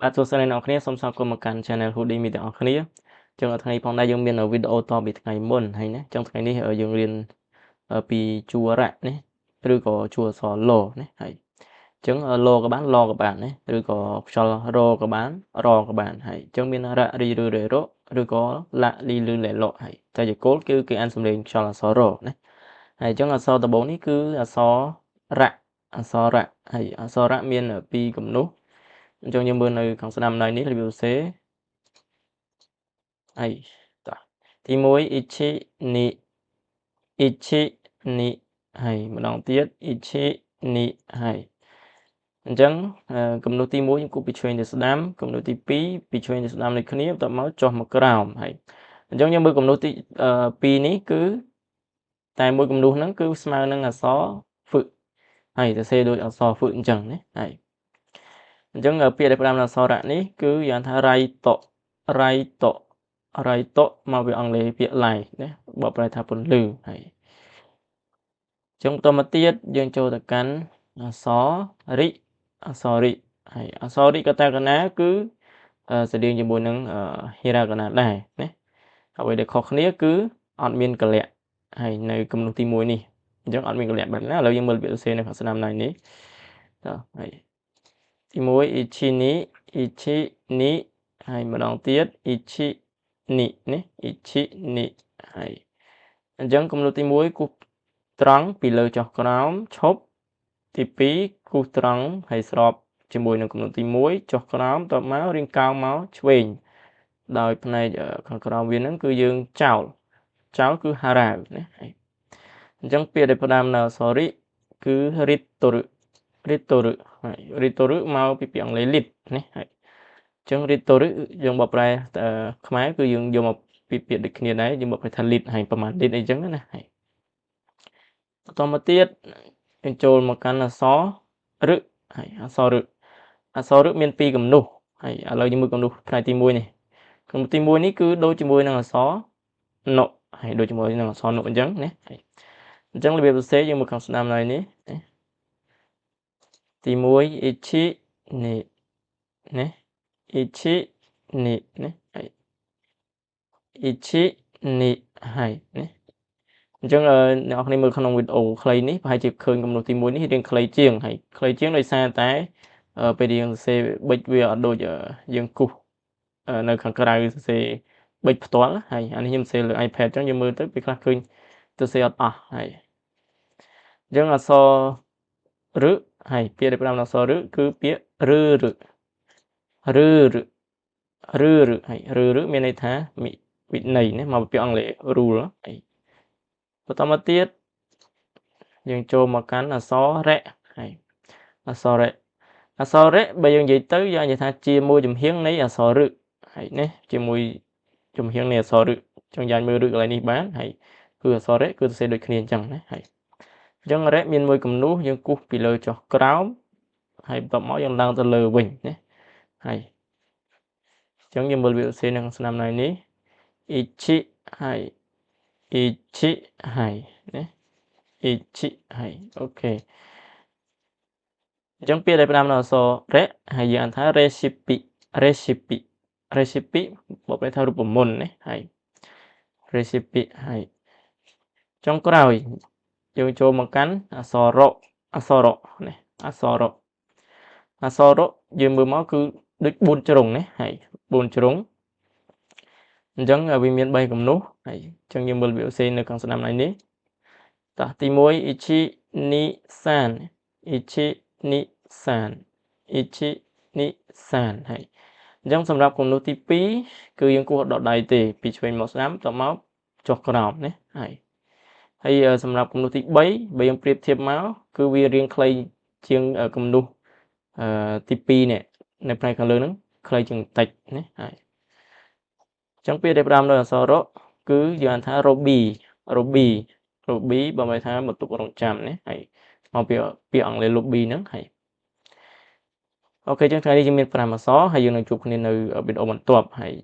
បាទសួស្តីអ្នកនរគ្នាសូមស្វាគមន៍មកកាន់ Channel Hoodie មីទាំងអស់គ្នាចឹងថ្ងៃផងដែរយើងមានវីដេអូតពីថ្ងៃមុនហើយណាចឹងថ្ងៃនេះយើងរៀនពីជួរៈនេះឬក៏ជួរអក្សរលណាហើយចឹងលក៏បានលក៏បានណាឬក៏ខ្យល់រក៏បានរក៏បានហើយចឹងមានរៈរីឬរេរឬក៏លលីលឺលេលហើយតែជាគោលគឺគេអានសំឡេងខ្យល់អក្សររណាហើយចឹងអក្សរដំបូងនេះគឺអក្សររៈអក្សរៈហើយអក្សរៈមានពីរគំនូសអញ្ចឹងយើងមើលនៅខាងស្ដាំដៃនេះរបៀបសរសេរហើយតោះទី1 ichi ni ichi ni ហើយម្ដងទៀត ichi ni ហើយអញ្ចឹងគំនូសទី1យើងគូសពីឆ្វេងទៅស្ដាំគំនូសទី2ពីឆ្វេងទៅស្ដាំដូចគ្នាបន្ទាប់មកចុះមកក្រោមហើយអញ្ចឹងយើងមើលគំនូសទី2នេះគឺតែមួយគំនូសហ្នឹងគឺស្មើនឹងអក្សរហ្វឹហើយសរសេរដូចអក្សរហ្វឹអញ្ចឹងណាហើយអញ្ចឹងពាក្យដែលផ្ដើមដោយអក្សរៈនេះគឺយ៉ាងថារៃតរៃតរៃតមកពីអង់គ្លេសពាក្យ light ណាបកប្រែថាពន្លឺហើយអញ្ចឹងបន្តមកទៀតយើងចូលទៅកាន់អក្សររិអក្សររិហើយអក្សររិកតាកណាគឺស្រដៀងជាមួយនឹងហេរ៉ាកណាដែរណាអ្វីដែលខុសគ្នាគឺអត់មានកលៈហើយនៅគំនូសទី1នេះអញ្ចឹងអត់មានកលៈបែបណាឥឡូវយើងមើលរបៀបសរសេរនៅខាងស្ដាំដៃនេះតោះហើយទី1 ichi ni ichi ni ហើយម្ដងទៀត ichi ni នេះ ichi ni ហើយអញ្ចឹងគំនូសទី1គូសត្រង់ពីលើចុះក្រោមឈប់ទី2គូសត្រង់ហើយស្របជាមួយនឹងគំនូសទី1ចុះក្រោមតបមករាងកោងមកឆ្វេងដោយផ្នែកខាងក្រោមវាហ្នឹងគឺយើងចោលចោលគឺហារ៉ាវណាហើយអញ្ចឹងពាក្យដែលផ្ដើមនៅអក្សររិគឺរិតតុររិតរុហើយរិតរុមកពីពាក្យអង់គ្លេស lit នេះហើយអញ្ចឹងរិតរុយើងបកប្រែខ្មែរគឺយើងយកមកពីពាក្យដូចគ្នាដែរយើងបកប្រែថា lit ហើយប្រហែល lit អីចឹងណាហើយបន្តមកទៀតយើងចូលមកកាន់អក្សររហើយអក្សររអក្សររមានពីរគំនូសហើយឥឡូវយើងមើលគំនូសផ្នែកទី1នេះគំនូសទី1នេះគឺដូចជាមួយនឹងអក្សរណហើយដូចជាមួយនឹងអក្សរណអញ្ចឹងណាហើយអញ្ចឹងរបៀបសរសេរយើងមើលខាងស្ដាំដៃនេះទី1 ichi ni ណា ichi ni ណាហើយ ichi ni ហើយណាអញ្ចឹងអ្នកនរគ្នាមើលក្នុងវីដេអូខ្លីនេះប្រហែលជាឃើញគំនូសទី1នេះរៀងខ្លីជាងហើយខ្លីជាងដោយសារតែពេលយើងសរសេរប៊ិចវាអត់ដូចយើងគូសនៅខាងក្រៅសរសេរប៊ិចផ្ទាល់ហើយអានេះខ្ញុំសរសេរលើ iPad អញ្ចឹងយើងមើលទៅពេលខ្លះឃើញសរសេរអត់អស់ហើយអញ្ចឹងអក្សររហើយពាក្យដែលផ្ដើមអក្សររគឺពាក្យរឺររឺររឺរហើយរឺរមានន័យថាវិន័យណាមកពីពាក្យអង់គ្លេស rule ហើយបន្តមកទៀតយើងចូលមកកាន់អក្សររៈហើយអក្សររៈអក្សររៈបើយើងនិយាយទៅយើងនិយាយថាជាមួយចំហៀងនៃអក្សររហើយនេះជាមួយចំហៀងនៃអក្សររចង់យ៉ាងមើលរកន្លែងនេះបានហើយគឺអក្សររៈគឺសរសេរដូចគ្នាអញ្ចឹងណាហើយអញ្ចឹងរៈមានមួយគំនូសយើងគូសពីលើចុះក្រោមហើយបន្ទាប់មកយើងឡើងទៅលើវិញណាហើយអញ្ចឹងយើងមើលវាសរសេរនៅស្នាមណៃនេះ ichi ហើយ ichi ហើយណា ichi ហើយអូខេអញ្ចឹងពាក្យដែលផ្ដើមដោយអក្សររៈហើយយើងអានថា recipe recipe recipe បកប្រែថារូបមន្តណាហើយ recipe ហើយចុងក្រោយយើងចូលមកកាន់អក្សររអក្សររនេះអក្សររអក្សររយើងមើលមកគឺដូច4ជ្រុងណាហើយ4ជ្រុងអញ្ចឹងវាមាន3គំនូសហើយអញ្ចឹងយើងមើលវាផ្សេងនៅខាងស្ដាំដៃនេះតោះទី1 ichi ni san ichi ni san ichi ni san ហើយអញ្ចឹងសម្រាប់គំនូសទី2គឺយើងគោះដដៃទេពីឆ្វេងមកស្ដាំតមកចុះក្រោមណាហើយហើយសម្រាប់គំនូសទី3បើយើងប្រៀបធៀបមកគឺវារៀងខ្លីជាងគំនូសទី2នេះនៅផ្នែកខាងលើហ្នឹងខ្លីជាងបន្តិចណាហើយអញ្ចឹងពាក្យដែលផ្ដើមដោយអក្សររគឺយើងអានថា Ruby Ruby Ruby បើមានថាបន្ទប់រងចាំណាហើយមកពីពាក្យអង់គ្លេស lobby ហ្នឹងហើយអូខេអញ្ចឹងថ្ងៃនេះយើងមាន5អក្សរហើយយើងនឹងជួបគ្នានៅវីដេអូបន្ទាប់ហើយ